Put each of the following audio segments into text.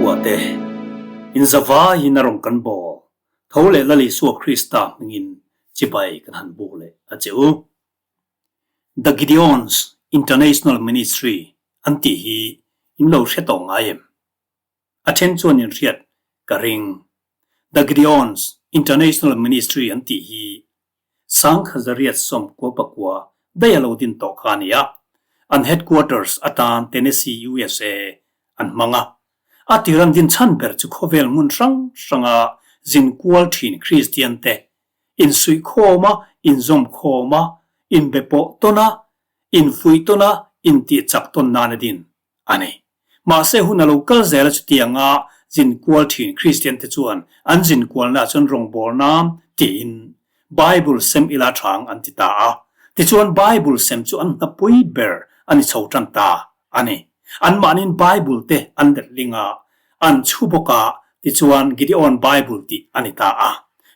chhungkua te in zavaiin a rawn kan bawl tho leh Lal Isua Krista hmingin chibai kan han buk leh a che u. The Gideons International Ministry an tih hi in lo hre tawh ngai em? A then chuan in hriat ka ring. The Gideons International Ministry an tih hi 1919 daih a lo din tawh kha a ni a, an headquarters atan Tennessee, USA an hmang a. A tir an din chhan ber chu khawvel hmun hrang hranga zin kual thin Kristian te insuih khawm a, inzawm khawm a, inbe pawh tawn a, infuih tawn a, intih chak tawn nan a din a ni. Mahse hun a lo kal zel a chutianga zin kual thin Kristian te chuan an zin kualna ah chuan rawngbawlna tiin Bible sem ila thang an ti ta a. Tichuan Bible sem chu an hnapui ber a ni chho tan ta a ni. Anmahniin Bible te an letling a, an chhu bawk a, tichuan Gideon Bible tih a ni ta a.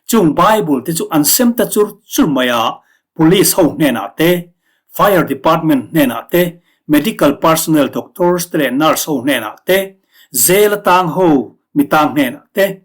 Chung Bible te chu an sem ta chur chur mai a, Police ho hnenah te, Fire Department hnenah te, Medical Personnel Doctors te leh Nurse ho hnenah te, Jail a tang ho mi tang hnenah te,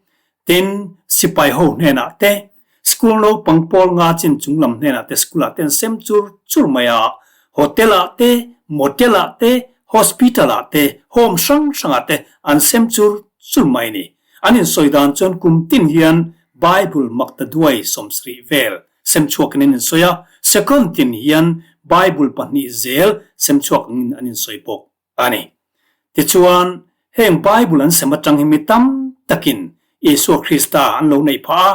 tin Sipai ho hnenah te, School naupang pawl nga chin chung lam hnenah te School ah te an sem chur chur mai a, Hotel ah te, Motel ah te, Hospital ah te, Home hrang hrang ah te an sem chur chur mai a ni. An insawi dan chuan kum tin hian Bible maktaduai 70 vel sem chhuak in an insawi a, second tin hian Bible pahnih zel sem chhuak angin an insawi bawk a ni. Tichuan, heng Bible an sem atang hi mi tam takin Isua Krista an lo neih phah a,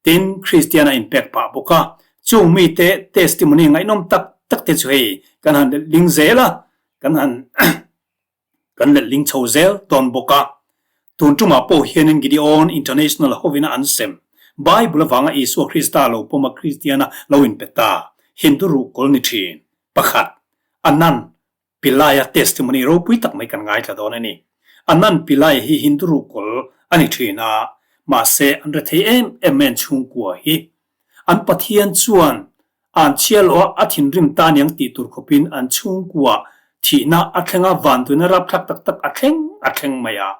tin Kristian a inpek phah bawk a. Chung mite testimony ngaihnawm tak tak te chu hei kan han letling zel a, kan han Kan letling chho zel tawn bawk a. Tun tumah pawh hianin Gideon International hovina an sem Bible avanga Isua Krista lo pawma Kristiana lo inpe ta Hindu ruhkawl ni thin pakhat Anand Pillai-a testimony ropui tak mai kan ngaithla dawn a ni. Anand Pillai hi Hindu ruhkawl a ni thin a, mahse an rethei em em mai an chhungkua hi. An Pathian chuan an chhia loh a, a thinrim ta aniang tih tur khawpin an chhungkua thihna a thleng a, vanduaina rapthlak tak tak a thleng a thleng mai a.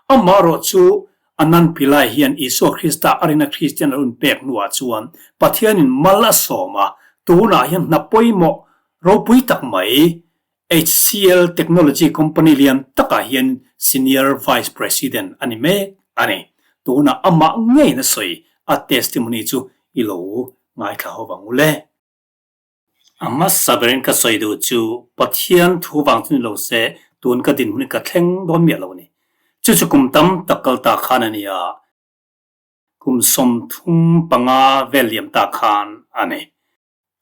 Amaherawh chu Anand Pillai hian Isua Krista a rina Kristian a rawn pek hnuah chuan Pathianin mal a sawm a, tunah hian hna pawimawh ropui tak mai HCL Technology company lian takah hian Senior Vice President a ni mek a ni. Tunah amah ngeiin a sawi a testimony chu i lo ngaithla ho vang u le. A hmasa berin ka sawi duh chu Pathian thu vang chu ni lo se tun ka dinhmun hi ka thleng dawn miah lo a ni. Chu chu kum tam tak kal ta khan a ni a, kum 35 vel liam ta khan a ni.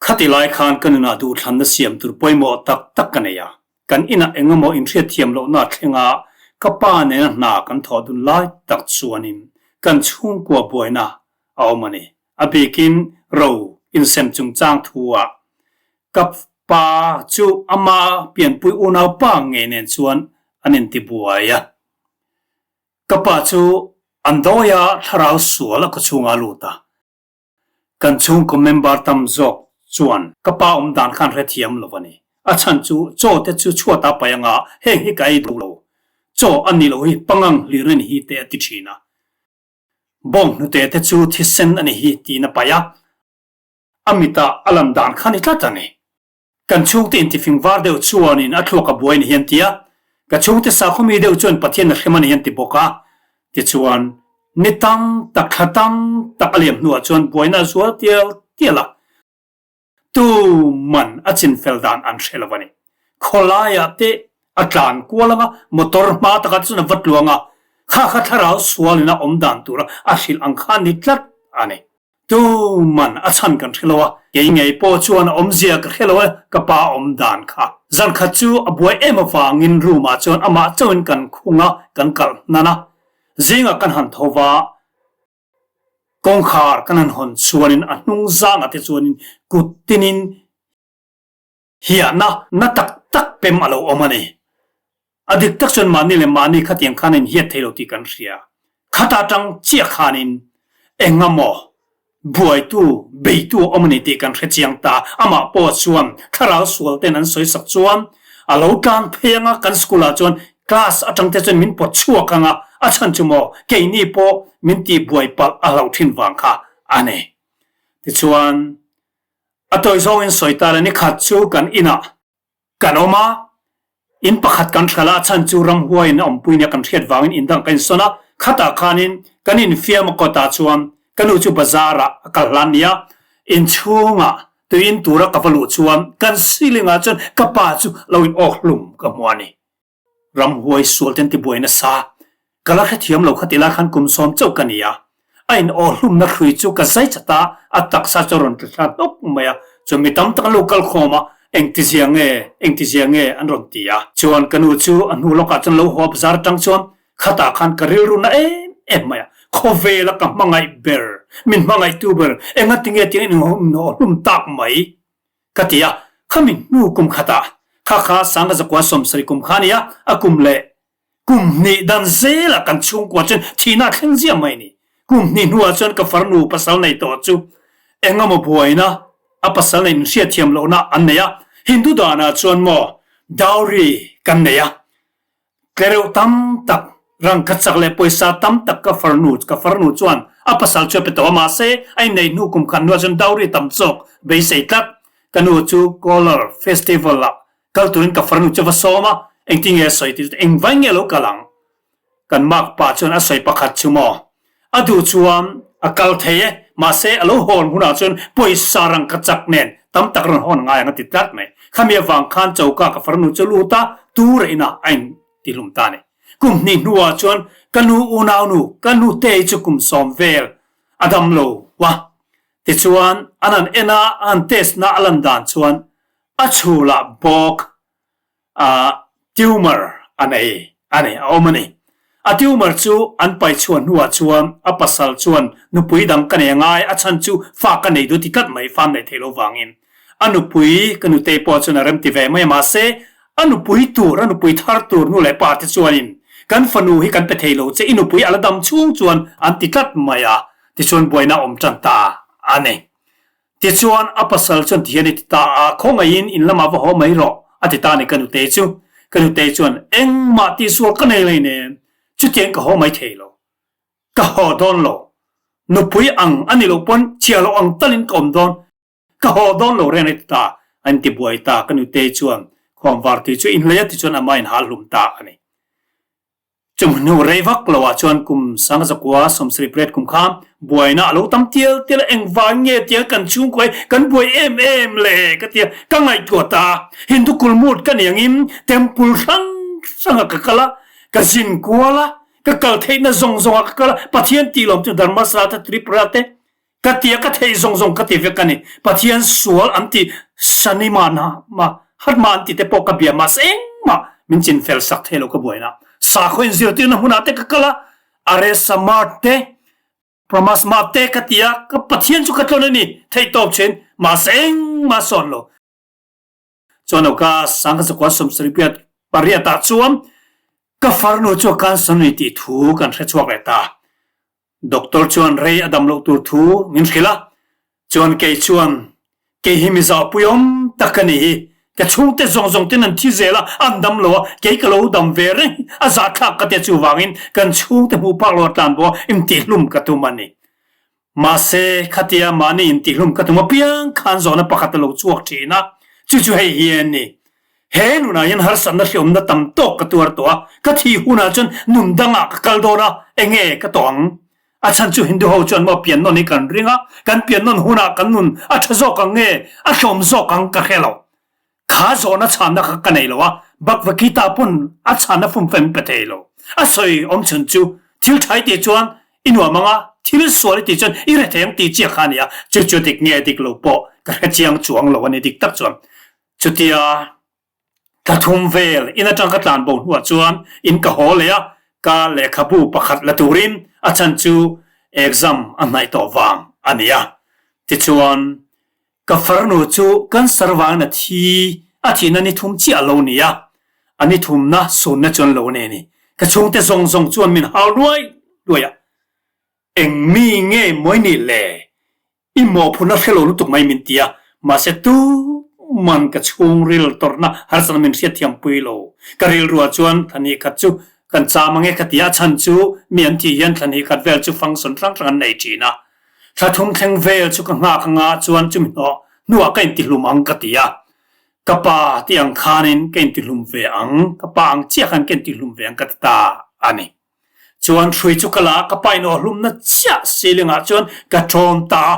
Khati lai khan ka nunah duhthlanna siam tur pawimawh tak tak ka nei a, kan inah engemaw inhriatthiam lohna a thleng a, ka pa nena hna kan thawh dun lai tak chuanin kan chhungkua buaina a awm a ni. A bikin ro insem chungchang thu-ah ka pa chu ama pianpui unau pa ngei nen chuan an intibuai a. Ka pa chu an dawi a, thlarau sual a kawchhungah a lut a. Kan chhungkaw member tam zawk chuan ka pa awm dan khan hrethiam lo a ni. A chhan chu chaw te chu chhuat a pai anga heng hi ka ei duh lo. Chaw a nih loh hi pangang hlir a ni hi te a ti thin a. Bawng hnute te chu thisen a ni hi tiin a pai a. A mitah a lam dan kha ni tlat a ni. Kan chhungte intifing var deuh chuanin a thluak a buai ni hian ti a, ka chhungte sakhawmi deuh chuan Pathian a hrem a ni hian ti bawk a. Tichuan, ni tam tak, thla tam tak a liam hnuah chuan buaina a zual tial tial a, tuman a chinfel dan an hre lo a ni. Khawlaiah te a tlan kual ang a, motor hma takah te chuan a va tluang a, kha kha thlarau sualin a awm dan tura a hrilh ang kha a ni tlat a ni. Tuman a chhan kan hre lo a, kei ngei pawh chuan a awmzia ka hre lo e, ka pa awm dan kha. Zan khat chu a buai em avangin room ah chuan amah chauhin kan khung a, kan kalh hnan a. Zingah kan han tho va, kawngkhar kan han hawn chuanin a hnung zangah te chuanin kut tinin Hiahna na tak tak pem a lo awm a ni. A dik tak chuan mahni leh mahni khatiang khan a inhiat thei lo tih kan hria. Khata tang chiah khanin engamaw buaitu, beitu a awm a ni tih kan hre chiang ta. Amah pawh chuan thlarau sual ten an sawi sak chuan a lo tlang phei anga kan school ah chuan class atang te chuan min pawt chhuak anga. A chhan chu maw keini pawh min tih buai palh a hlauh thin vang kha a ni. Tichuan, a tawi zawngin sawi ta la nikhat chu kan inah kan awm a, in pakhat kan hralh a, a chhan chu ramhuaiin a awmpui nia kan hriat vangin in dang kan insawn a, khatah khanin kan infiam a kawtah chuan ka nu chu bazar ah a kal hlan nia, inchhungah tui in tura ka va luh chuan kan ceiling ah chuan ka pa chu lo in awk hlum ka hmu a ni. Ramhuai sual ten tibuai nasa. Ka la hrethiam lo kha ti lai khan kum sawm chauh ka ni a. A in aw hlumna hrui chu ka zai chat a, a taksa chu a rawn tla thla hnawk mai a. Chuan mi tam tak an lo kal khawm a, engtizia nge, engtizia nge an rawn ti a. Chuan ka nu chu a hnu lawkah chuan lo haw bazar atang chuan khatah khan ka rilru na em em mai a. Khawvela ka hmangaih ber, min hmangaihtu ber, engatinge tiang in aw hlum tak mai? Ka ti a, khami hnu kum khatah kha kha Sangha zakua sawmsarih kum kha a ni a, a kum leh kum hnih dan zelah kan chhungkua chuan thihna a thleng ziah mai a ni. Kum hnih hnuah chuan ka farnu pasal nei tawh chu eng emaw buaina a pasal nei min hriatthiam lohna an nei a, Hindu danah chuan maw dowry kan nei a, Tlereuh tam tak, rangkha chak leh pawisa tam tak ka farnu, ka farnu chuan a pasal chu a pe tawh a, mahse a inneih hnu kum khat hnuah chuan dowry tam chawk beisei tlat. Ka nu chu Kolar Festival ah kal turin ka farnu chu a va sawm a, engtin nge a sawi tih chu engvai nge a lo kal ang? Kan mark pa chuan a sawi pakhat chu maw? A duh chuan a kal thei e, mahse a lo hawn hunah chuan pawisa rangkha chak nen tam tak rawn hawn ngai ang a ti tlat mai. Khami avang khan choka ka farnu chu lut a, tur a inah a in ti hlum ta a ni. Kum hnih hnuah chuan ka nu unaunu, ka nutei chu kum sawm vel a dam lo a. Tichuan an han en a, a han test na a lan dan chuan a chhulah bawk a tumor a nei a ni, a awm a ni. A tumor chu an pai chhuah hnuah chuan a pasal chuan nupui dang ka nei a ngai, a chhan chu fa ka nei duh ti tlat mai, fa an neih theih loh vangin. A nupui ka nutei pawh chuan a remti ve mai a, mahse a nupui tur, a nupui thar tur nu leh pa te chuanin kan fanu hi kan pe thei lo che, i nupui a la dam chhung chuan an ti tlat mai a, tichuan buaina a awm tan ta a ni. Tichuan, a pasal chuan tihian i ti ta a, Khawngaihin in lamah va haw mai rawh, a ti ta a ni ka nutei chu. Ka nutei chuan, Engmah tihsual ka nei lai nen, chutiang ka haw mai thei lo. Ka haw dawn lo. Nupui ang a ni loh pawn chhia loh ang talin ka awm dawn. Ka haw dawn lo reng a ti ta a, an ti buai ta. Ka nutei chuan khuangvar tui chu inhlei a tichuan amah in hal hlum ta a ni. Chung hnu rei vak lo ah chuan kum sangzakua sawmsarih pariat kum kha buaina a lo tam tial tial a, engvang nge tia kan chhungkua hi kan buai em em le ka tia ka ngaihtuah ta a, Hindu kulmut ka ni angin temple hrang hrang ah ka kal a, ka zin kual a, ka kal theihna zawng zawng ah ka kal a, Pathian tih lawm chu Dharmasala te Tripura te Ka tia ka theih zawng zawng ka ti vek a ni. Pathian sual an ti Shani ma na ma hat ma an ti te pawh ka bia mahse engmah min chin fel sak thei lo ka buaina. Sakhaw in zirtirna hmunah te ka kal a, Aresa Mart te, Pramas Mart te ka ti a, ka Pathian chu ka tlawn a ni theih tawp thin mahse engmah sawn lo. Chuan lo ka sangkha zakua 70 piat pariat ah chuan ka farnu chu a cancer ni tih thu kan hre chhuak leh ta. Doctor chuan rei a dam loh tur thu min hrilh a, chuan kei chuan kei hi mizaupui awm tak ka ni hi, ka chhungte zawng zawng ten an thi zel a, an dam lo a, kei ka lo dam ve reng hi a zahthlak ka tia chuvangin kan chhungte hmuh phak lo a tlan bawk a, intihhlum ka tum a ni. Mahse, khatia mahni intihhlum ka tum apiang khan zawhna pakhat a lo chhuak thin a, chu chu hei hi a ni. He nunah hian harsatna hriawmna tam tawk ka tuar tawh a, ka thih hunah chuan nun dangah ka kal dawn a, enge ka tawh ang? A chhan chu Hindu ho chuan maw pian nawn hi kan ring a, kan pian nawn hunah kan nun a tha zawk ang nge, a hlawm zawk ang ka hre lo. Kha zawhna chhanna kha ka nei lo a, Bhagavad Gita pawn a chhanna fumfem pe thei lo. A sawi awm chhun chu, thil tha i tih chuan i nuam ang a, thil sual i tih chuan i rethei ang tih chiah kha a ni a, chu chu dik nge dik lo pawh ka hre chiang chuang lo a ni dik tak chuan. Chutia thla thum vel in atang ka tlan bo hnuah chuan in ka haw leh a, ka lehkhabu pakhat la turin a chhan chu exam a hnaih tawh vang a ni a. Tichuan Ka farnu chu cancer vangin a thi, a thihna ni thum chiah a lo ni a, a ni thumna sunna chu an lo nei a ni. Ka chhungte zawng zawng chuan min hau luai luai a, Eng mi nge mawi nih le? I mawhphurhna hre lo lutuk mai min ti a, mahse tuman ka chhungril tawrhna harsatna min hriatthiam pui lo. Ka rilruah chuan thla ni khat chu. Kan cham ange ka ti a, a chhan chu mi an tih hian thla hnih khat vel chu function hrang hrang an nei thin a. Thla thum thleng vel chu ka nghak anga chuan chumi hnawh hnuah ka intihlum ang ka ti a. Ka pa tih ang khanin ka intihlum ve ang, ka pa ang chiah khan ka intihlum ve ang ka ti ta a ni. Chuan hrui chu ka la a, ka pa in awhlumna chiah ceiling ah chuan ka ṭawn ta a,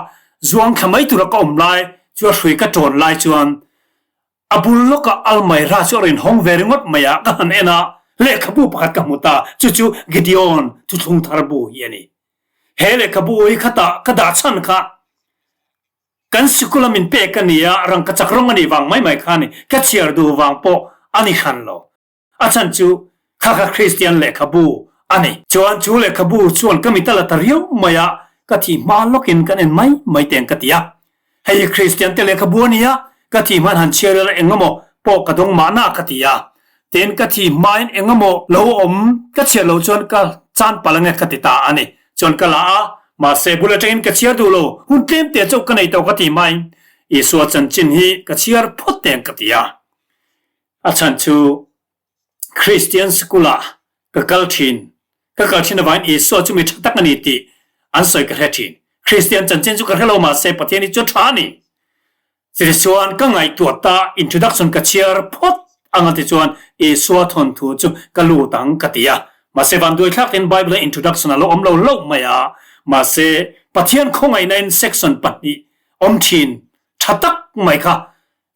zuang thla mai tura ka awm lai chu a hrui ka ṭawn lai chuan A bul lawkah Almaira chu a rawn hawng ve ringawt mai a, ka han en a, lehkhabu pakhat ka hmu ta, chu chu Gideon Thuthlung Thar bu hi a ni. He lehkhabu hi khatah ka dah chhan kha kan sikula min pek a ni a, rangkachak rawng a nih vang mai mai kha a ni, ka chhiar duh vang pawh a ni hran lo. A chhan chu kha kha Kristian lehkhabu a ni. Chuan chu lehkhabu chuan ka mit a la ta riau mai a, ka thih hma lawkin kan en mai mai teng ka ti a. Hei hi Kristian te lehkhabu a ni a, ka thih hman han chhiar ila eng emaw pawh ka dawng mahna ka ti a. Tin, ka thih hmain eng emaw lo awm ka chhiar loh chuan ka chan palh ange ka ti ta a ni. Chuan ka la a, mahse bul atangin ka chhiar duh lo, hun tlem te chauh ka nei tawh ka ti hmain Isua chanchin hi ka chhiar phawt teng ka ti a. A chhan chu Kristian sikul-ah ka kal thin. Ka kal thin avangin Isua chu mi tha tak a ni tih an sawi ka hre thin. Kristian chanchin chu ka hre lo mahse Pathian hi chu tha a ni. Chutichuan ka ngaihtuah ta introduction ka chhiar phawt anga tichuan Isua thawnthu chu ka lut ang ka ti a. Mahse vanduaithlak in Bible-a introduction a lo awm lo hlauh mai a. Mahse Pathian khawngaihna in section pahnih awm thin tha tak mai kha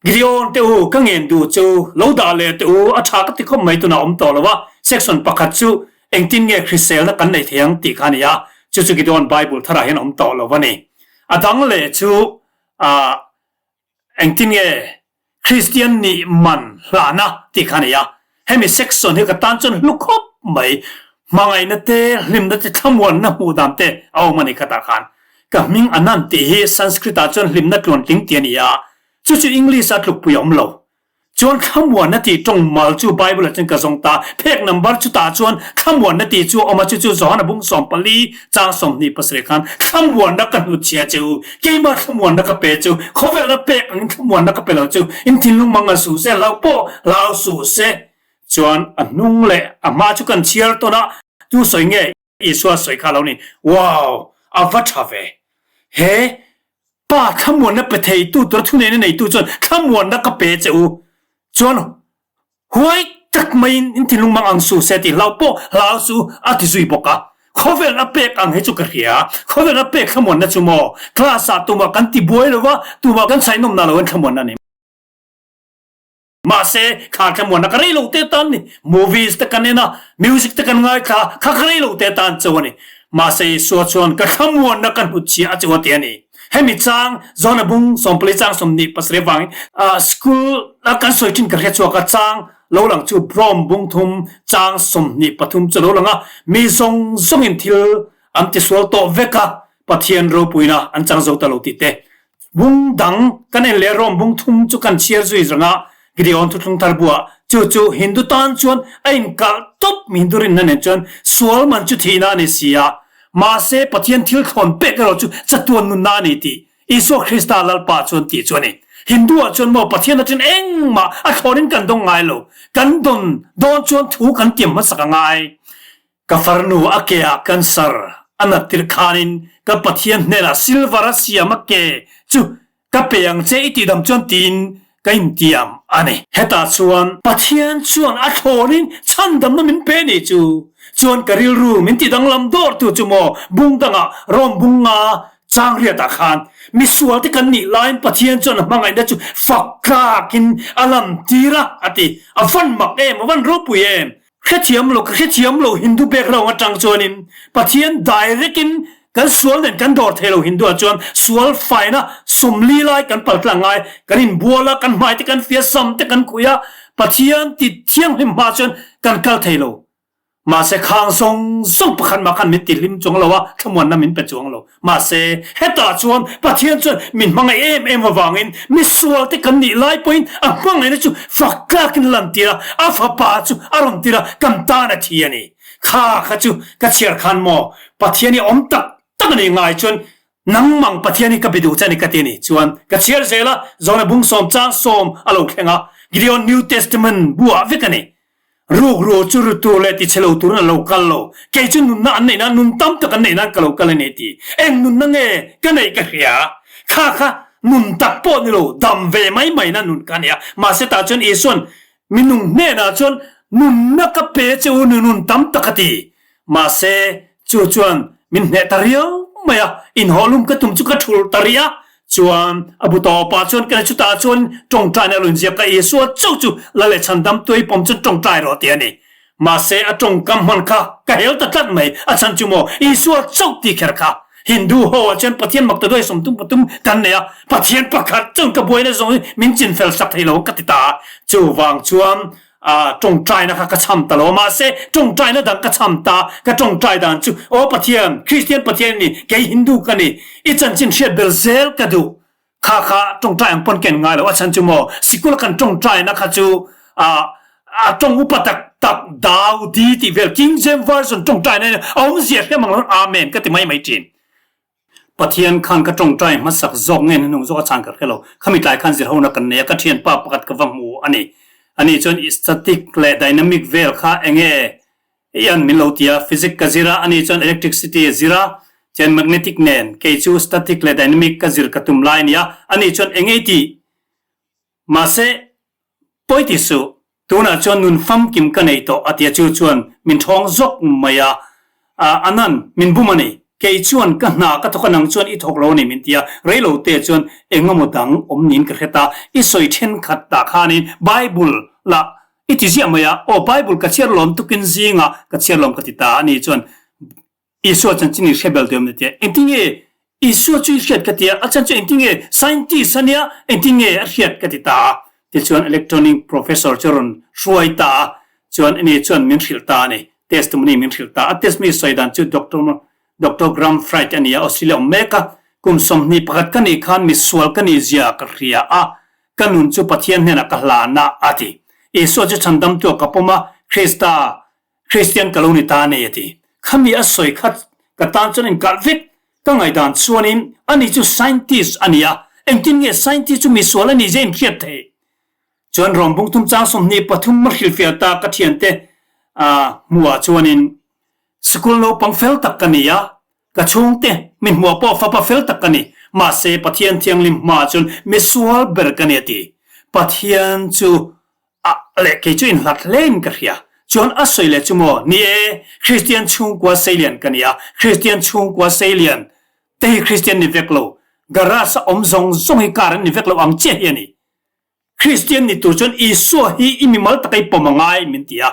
Gideon te u, ka ngen duh chu lo dah leh teh u, a tha ka ti khawp mai tunah awm tawh lo a, section pakhat chu engtin nge hriselna kan neih thei ang tih kha a ni a, chu chu Gideon Bible tharah hian awm tawh lo a ni. A dang leh chu ah engtin nge Kristian nih man hlahna tih kha a ni a, hemi section hi ka tan chuan hlu khawp mai, hmangaihna te, hlimna te, thlamuanna hmuh dan te a awm a ni khatah khan. Ka hming Anand tih hi Sanskrit ah chuan hlimna tluantling tih a ni a, Chu chu English a tlukpui a awm lo. Chuan thlamuanna tih tawng mal chu Bible ah chuan ka zawng ta. Phek number chutah chuan thlamuanna tih chu a awm a, chu chu Johana bung 14 chang 27 khan thlamuanna ka hnutchhia che u, keimah thlamuanna ka pe chu, khawvelna pek angin thlamuanna ka pe lo chu, in thinlung mang a suh se, hlau pawh hlau suh se. Chuan a hnung leh a hma chu kan chhiar tawn a, tu sawi nge? Isua sawi kha lo ni. Wow! A va tha ve. He Pa thlamuanna pe theitu tura thuneihna neitu chuan thlamuanna ka pe che u. Chuan huai tak maiin in thinlung mang ang suh se tih hlau pawh hlau suh a ti zui bawk a. Khawvel a pek ang hi chu ka hria. Khawvel a pek thlamuanna chu maw? Class ah tumah kan ti buai lo va, tumah kan chhainawmna lo in thlamuanna a ni. Mahse, kha thlamuanna ka rei lo te tan ni. Movies te kan en a, music te kan ngaithla a, kha ka rei lo te tan chauh a ni. Mahse, Isua chuan ka thlamuanna ka hnutchhia a chauh a ti a ni. Hemi chang, John-a bung 14 chang 27 vangin school a kan sawi thin ka hre chhuak a, chang lo lang chu Brom bung thum chang 23 chu lo lang a, mi zawng zawngin thil an tisual tawh vek a, Pathian ropuina an chang zo ta lo tih te. Bung dang kan en leh Rom bung thum chu kan chhiar zui reng a, Gideon Thuthlung Thar buah chu chu Hindu tan chuan a inkalh tawp mi Hindu rinna nen chuan sual man chu thihna a ni si a, mahse Pathian thil thlawn pek erawh chu chatuan nunna a ni tih Isua Krista Lalpa chuan tih chu a ni. Hindu ah chuan maw Pathian atangin engmah a thlawnin kan dawng ngai lo, kan dawn dawn chuan thu kan tiam hmasak a ngai. Ka farnu a ke ah cancer a nat tirh khanin ka Pathian hnenah silver a siam a ke chu ka pe ang che i tihdam chuan tiin ka intiam a ni. Hetah chuan Pathian chuan a thlawnin chhandamna min pe ni chu chuan ka rilru min tidanglam dawrtu chu maw bung dangah rawm bung nga chang riatah khan misual te kan nih laiin Pathian chuan a hmangaihna chu fak tlakin a lamtir a a ti. A van mak em, a van ropui em! Hrethiam lo, ka hrethiam lo Hindu background atang chuanin Pathian direct in kan sual nen kan dawr thei lo Hindu ah chuan sual faina sawmli lai kan pal tlang ngai, kan inbual a, kan hmai te kan fia, sam te kan khuih a, Pathian ti thianghlim hma chuan kan kal thei lo. Mahse khang zawng zawng pakhat mah khan min ti hlim chuang lo a, thlamuanna min pe chuang lo. Mahse, hetah chuan Pathian chuan min hmangaih em em avangin misual te kan nih lai pawhin a hmangaihna chu fak tlakin lantir a, a fapa chu a rawn tir a, kan tan a thi a ni. Kha kha chu ka chhiar khan maw Pathian hi awm tak tak a nih ngai chuan nangmang Pathian hi ka be duh che a ni ka ti a ni. Chuan ka chhiar zel a, Jona bung sawm chang sawm a lo thleng a, Gideon New Testament buah vek a ni. Rukru chu ru tur leh tichhe lo turin a lo kal lo. Kei chu nunna an neih nan, nun tam tak an neih nan ka lo kal a ni a ti. Eng nunna nge ka neih ka hria? Kha kha nun tak pawh ni lo, dam ve mai mai na nun ka nia. Mahse tah chuan Isua'n minung hnenah chuan nunna ka pe che u ni nun tam tak a ti. Mahse chu chuan min hneh ta riau mai a, inhawhlum ka tum chu ka thul ta rih a. Chuan a bu tawpah chuan ka chutah chuan tawngtaina lo inziak a, Isua chauh chu la leh chhandam tuai pawm chuan tawngtai rawh tih a ni. Mahse a tawngkam hman kha ka hel ta tlat mai, a chhan chu maw Isua chauh tih kher kha. Hindu ho ah chuan Pathian maktaduai 33 kan nei a, Pathian pakhat chuan ka buaina zawng hi min chinfel sak thei lo ka ti ta a, chuvang chuan a tawngtaina kha ka chham ta lo. Mahse tawngtaina dang ka chham ta, ka tawngtai dan chu, Aw Pathian, Kristian Pathian i ni, kei Hindu ka ni, i chanchin hriat ber zel ka duh. Kha kha tawngtai ang pawn ken ngai lo, a chhan chu maw sikul a kan tawngtaina kha chu a a tawng upa tak tak Daudi tih vel King James Version tawngtaina in a awmzia hriam ang lo Amen ka ti mai mai thin. Pathian khan ka tawngtai hmasak zawk nge hnuhnung zawk a chhan ka hre lo. Khami tlai khan zirhona kan nei a, ka thianpa pakhat ka va hmu a ni. Ani chuan static leh dynamic vel kha enge i an min lo ti a, physics ka zir a, ani chuan electricity a zir a, chuan magnetic nen kei chu static leh dynamic ka zir ka tum lai a ni a, ani chuan enge i tih? Mahse Pawi ti suh, tunah chuan nun famkim ka nei tawh a tia chu chuan min ṭhawng zawk mai a, Anan, min bum a ni, kei chuan ka hna ka thawk a nang chuan i thawk lo a ni min ti a, reilo te chuan engemaw dang awm niin ka hre ta, i sawi ṭhenkhat tah khanin Bible lah i ti ziah mai a, aw Bible ka chhiar lawm tukin zingah ka chhiar lawm ka ti ta a ni chuan Isua chanchin i hre bel duam na tia. Engtin nge Isua chu i hriat ka tia, a chhan chu engtin nge scientist a nia, engtin nge a hriat ka ti ta a. Tichuan electronic professor chu a rawn hruai ta a, chuan ani chuan min hrilh ta a ni, testimony min hrilh ta a. A testimony sawi dan chu Doctor Doctor Graham Fright a ni a, Australia awm mek a, kum 21 ka nih khan misual ka nih zia ka hria a, ka nun chu Pathian hnenah ka hlan a, a ti. Isua chu chhandamtu a ka pawm a, Krista Kristian ka lo ni ta nei a ti. Khami a sawi kha ka tan chuan inkalh vek. Ka ngaihdan chuanin ani chu scientist a ni a, engtin nge scientist chu misual a nih zia inhriat theih? Chuan rawngbung thum chang 23 a hrilhfiah ta ka thiante hmuhah chuanin sikul naupang fel tak ka ni a, ka chhungte mi hmuah pawh fapa fel tak ka ni, mahse Pathian thianghlim hmaah chuan misual ber ka ni a ti. Pathian chu A leh kei chu inhlat hlein ka hria. Chuan a sawi leh chu maw, ni e, Kristian chhungkua seilian ka ni a, Kristian chhungkua seilian te hi Kristian ni vek lo, garage a awm zawng zawng hi car an ni vek lo ang chiah hi a ni. Kristian ni tur chuan Isua hi i mimal taka i pawm a ngai min ti a.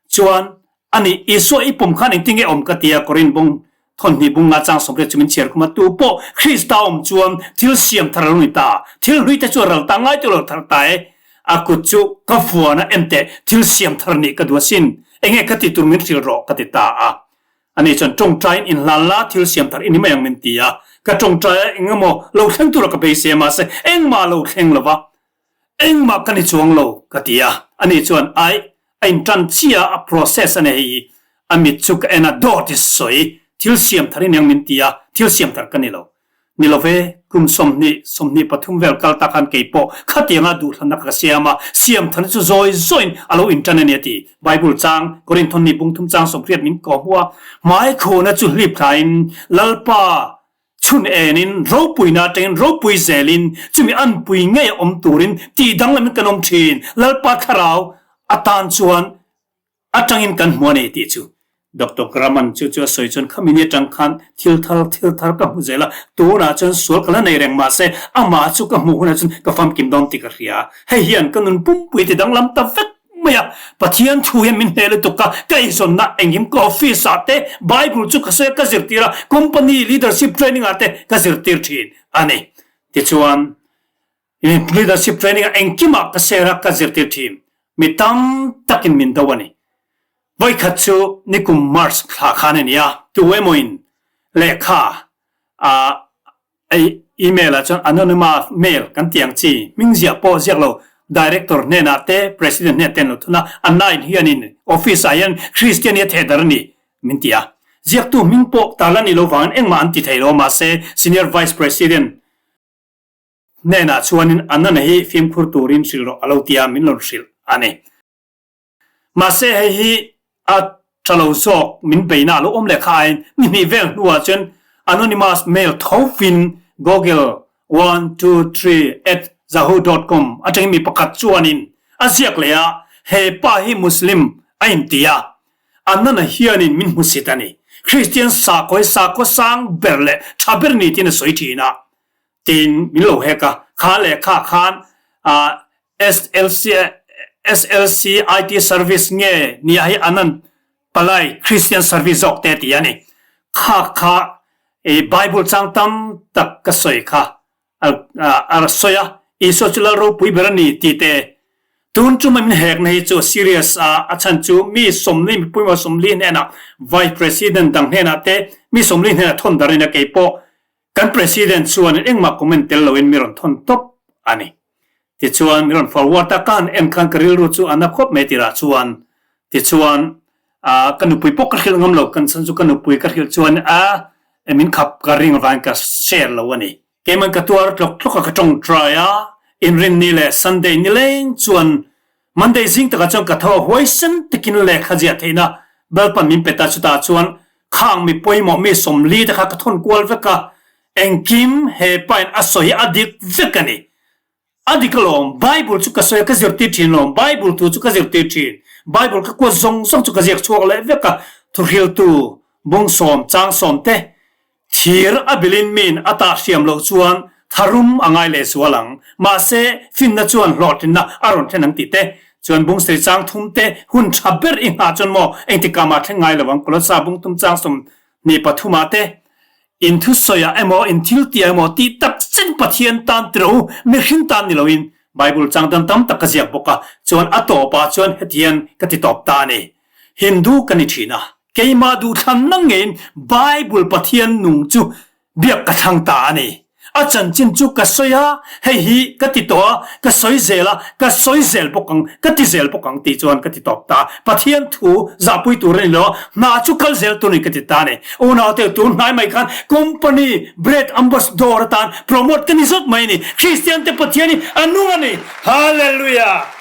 Chuan A nih, Isua i pum khan engtin nge awm ka ti a, Korin bung thawnhnih bung nga chang 80 chu min chhiar khum a, tu pawh Krista awm chuan thil siam thar a lo ni ta, thil hlui te chu a ral ta ngai tawh lo thar ta e, a kut chu ka vuan a, enteh, thil siam thar nih ka duh asin, enge ka ti tur min hrilh rawh ka ti ta a. Ani chuan tawngtaiin inhlan la, thil siam thar i ni mai ang min ti a, ka tawngtai a, engemaw lo thleng tura ka beisei a, mahse engmah lo thleng lo va, Engmah ka ni chuang lo, ka ti a. Ani chuan, Aih, a intan chiah a, a process a ni hei. A mit chu ka en a, dawt i sawi, thil siam thar i niang min ti a, thil siam thar ka ni lo. Ni lo ve, kum 20, 23 vel kal ta khan kei pawh khatianga duhthlanna ka siam a, siam tharna chu zawi zawiin a lo intan a ni a ti. Bible chang, Korinthon ni bung thum chang 80 min kawh hmu a, hmaikhawhna chu hlip thlain, Lalpa, Chhun enin, ropuina atangin ropui zelin, chumi anpui ngei a awm turin tih danglamin kan awm thin. Lalpa thlarau atan chuan atangin kan hmu a ni tih chu Doctor Graham chu chu a sawi chuan khami ni atang khan thil thar thil thar ka hmu zel a, tunah chuan sual ka la nei reng mahse amah chu ka hmuh hunah chuan ka famkim dawn tih ka hria. Hei hian ka nun pumpui ti danglam ta vek. mai a, Pathian thu hian min hneh lutuk a, ka eizawnna engkim ka office ah te Bible chu ka sawi a, ka zirtir a, company leadership training ah te ka zirtir thin a ni. Tichuan, leadership training ah engkimah ka share a, ka zirtir thin. Mi tam takin min do a ni. Vawikhat chu nikum March thla khan a ni a, tu emawin lehkha ah Ei, email ah chuan anonymous mail kan tih ang chi, hming ziah pawh ziak lo, Director hnenah te, President hnenah te an lo thun a, an line hianin office ah hian Christian hi a theh dar a ni, min ti a. Ziaktu hming pawh tal a nih lo vangin engmah an ti thei lo, mahse Senior Vice President hnenah chuanin Anana hi fimkhur turin hrilh rawh a lo ti a, min rawn hrilh a ni. Mahse hei hi a tha lo zawk min beina a lo awm leh kha aiin ni hnih vel hnuah chuan anonymous mail thovin Google 123@yahoo.com atangin mi pakhat chuanin a ziak leh a, he pa hi Muslim a inti a, Anana hianin min hmusit a ni. Kristian sakhaw hi sakhaw sang ber leh tha ber ni tiin a sawi thin a, tiin min lo hek a, kha lehkha khan SLC SLC IT service nge nia hi Anand Palai Christian service zawk te ti a ni. Kha kha i Bible chang tam tak ka sawi kha a sawi a, Isua chu Lal ropui ber a ni tih te. Tun chu min hekna hi chu serious a, a chhan chu mi 40 mipui maw 40 hnenah Vice President dang hnenah te mi 40 hnenah thawn dar in a keipawh kan President chuan engmah comment tel loin mi rawn thawn tawp a ni. Tichuan mi rawn forward a, ka han en khan ka rilru chu a na khawp mai tirah chuan tichuan ka nupui pawh ka hrilh ngam lo, kan chhan chu ka nupui ka hrilh chuan a min khap ka ring avangin ka share lo a ni. Keiman ka tuar tlawk tlawk a ka tawngtai a, Inrinni leh Sunday nileng chuan Monday zing takah chuan ka tho a huaisen takin lehkha ziah theihna Lalpan min pe ta chutah chuan khang mi pawimawh mi 40 te kha ka thawn kual vek a, engkim he pain a sawi hi a dik vek a ni. A dik alawm, Bible chu ka sawi a, ka zirtir thin alawm, Bible thu chu ka zirtir thin, Bible ka kuat zawng zawng chu ka ziak chhuak leh vek a, thuhriltu bung sawm chang sawm te thir a bilin min a tah hriam loh chuan tharum a ngai leh zual ang, mahse finna chuan hlawhtlinna a rawn thlen ang tih te chuan bung seri chang thum te hun tha ber i nghah chuan maw engtikah mah thleng ngai lo ang, Kolossa bung tum chang 23 ah te In thusawiah emaw, in thiltihah emaw tih tak chin Pathian tan ti rawh u, mihring tan ni loin Bible chang dan tam tak ka ziak bawk a, chuan a tawpah chuan hetihian ka ti tawp ta a ni. Hindu ka ni thin a, keimah duhthlanna ngeiin Bible Pathian nung chu biak ka thlang ta a ni. A chanchin chu ka sawi a, hei hi ka ti tawh a, ka sawi zel a, ka sawi zel bawk ang, ka ti zel bawk ang tih chuan ka ti tawp ta. Pathian thu zahpui tur a ni lo a, hna chu kal zel tur a ni ka ti ta a ni. Unaute tun hnai mai khan company bread ambassador atan promote ka ni zawt mai a ni. Kristiante Pathian hi a nung a ni. Hallelujah!